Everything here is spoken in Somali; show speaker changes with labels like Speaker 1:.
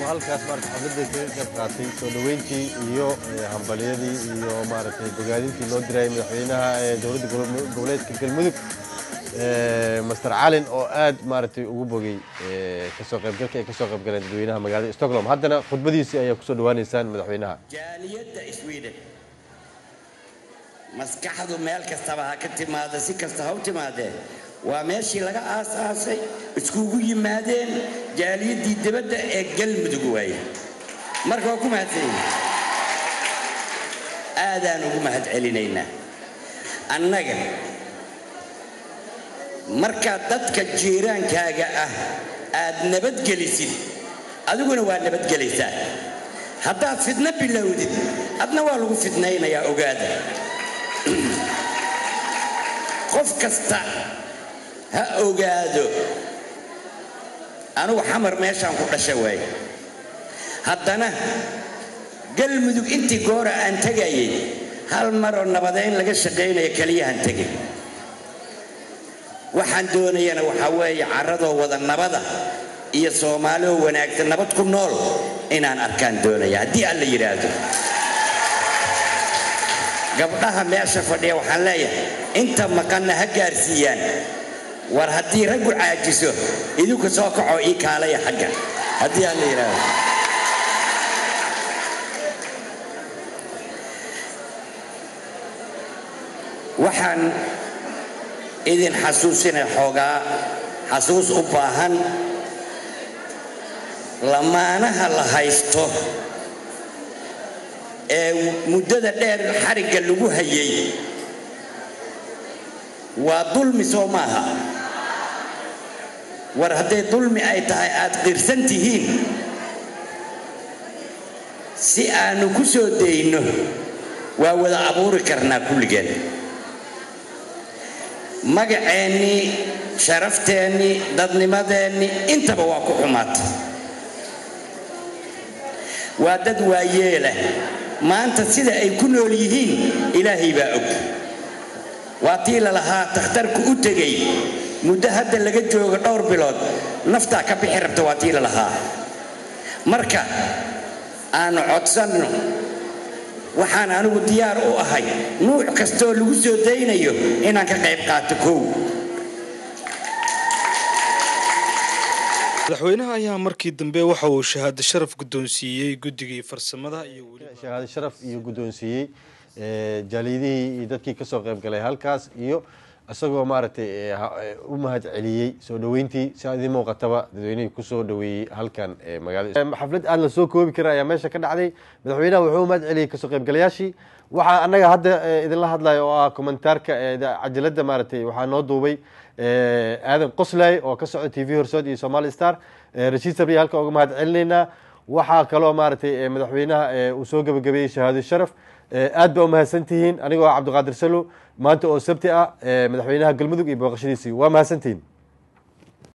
Speaker 1: Halkaas maaragtay xafladda kaga qayb qaatay soo dhaweyntii iyo hambaliyadii iyo maaragtay bogaadintii loo dirayay madaxweynaha ee dowladda goboleedka Galmudug, Master Calin, oo aad maaragtay ugu bogay kasoo qaybgalka ay kasoo qaybgaleen dadweynaha magaalada Stockholm. Haddana khudbadiisii ayaa kusoo dhawaaneysaan madaxweynaha.
Speaker 2: Jaaliyadda Sweden, maskaxdu meel kastaba ha ka timaada, si kasta ha u timaadee, waa meeshii laga aas-aasay, iskugu yimaadeen jaaliyaddii dibadda ee Galmudug waaye. Marka waa ku mahadsanyihin, aadaan ugu mahad celinaynaa. Annaga markaad dadka jiiraankaaga ah aad nabadgelisid, adiguna waa nabadgelaysaa. Haddaad fidno bilowdid, adna waa lagu fidnaynayaa. Ogaada, qof kasta ha ogaado, anugu Xamar meeshaan ku dhasha waaye, haddana Galmudug intii goora aan tegayay, hal maroo nabadeyn laga shaqaynaya keliyahan tegay. Waxaan doonayana waxaa weeye carradoo wada nabada iyo Soomaaloo wanaagsan, nabad ku nool inaan arkaan doonaya, haddii Alla yidhaahdo. Gabdhaha meesha fadhiya waxaan leeyahay, inta maqanna ha gaarsiiyaan: war haddii raggu caajiso, idinku soo kacoo ii kaalaya xagga, haddii Alla yidhaahdo. Waxaan idin xasuusinay xoogaa xasuus u baahan lamaanaha la haysto ee muddada dheer xarigga lagu hayay. Waa dulmi, soo maaha? War hadday dulmi ay tahay aad qirsan tihiin, si aanu ku soo dayno waa wada abuuri karnaa kulligeen. Magaceennii, sharafteenii, dadnimadeennii intaba waa ku xumaatay. Waa dad waayeelah. Maanta sida ay ku nool yihiin Ilaahay baa og. Waa tii lalahaa takhtarku u tegey muddo hadda laga joogo dhowr bilood, naftaa ka bixi rabta, waa tii lalahaa. Marka aanu codsanno. Waxaan anigu diyaar u ahay nuuc kastoo lagu soo daynayo inaan ka qayb qaato. Kow,
Speaker 3: Madaxweynaha ayaa markii dambe waxa uu shahaado sharaf guddoonsiiyey guddigii farsamada iyo weliba
Speaker 1: shahaado sharaf iyo guddoonsiiyey jaaliyadihii iyo dadkii kasoo qayb galay halkaas, iyo isagoo maaragtay u mahad celiyey soo dhaweyntii si idin muuqataba dadweynihii kusoo dhaweeyey halkan magaalada. Xaflad aan la soo koobi karin ayaa meesha ka dhacday. Madaxweynaha wuxuu u mahad celiyey kasoo qaybgalayaashii. Waxaa annaga hadda idinla hadlayo oo ah kommentaarka cajalada maaragtay waxaa noo duubay Aadan Qoslay oo ka socda TV Horseed iyo Somali Star. Rashiid Sabriya halka uga mahad celinaynaa. Waxaa kaloo maaragtay madaxweynaha uu soo gabagabeeyey shahaado sharaf. Aad baa umahadsantihiin. Anigoo ah Cabdiqaadir Salo, maanta oo Sabti ah, madaxweynaha Galmudug iyo booqashadiisii, waa mahadsantihiin.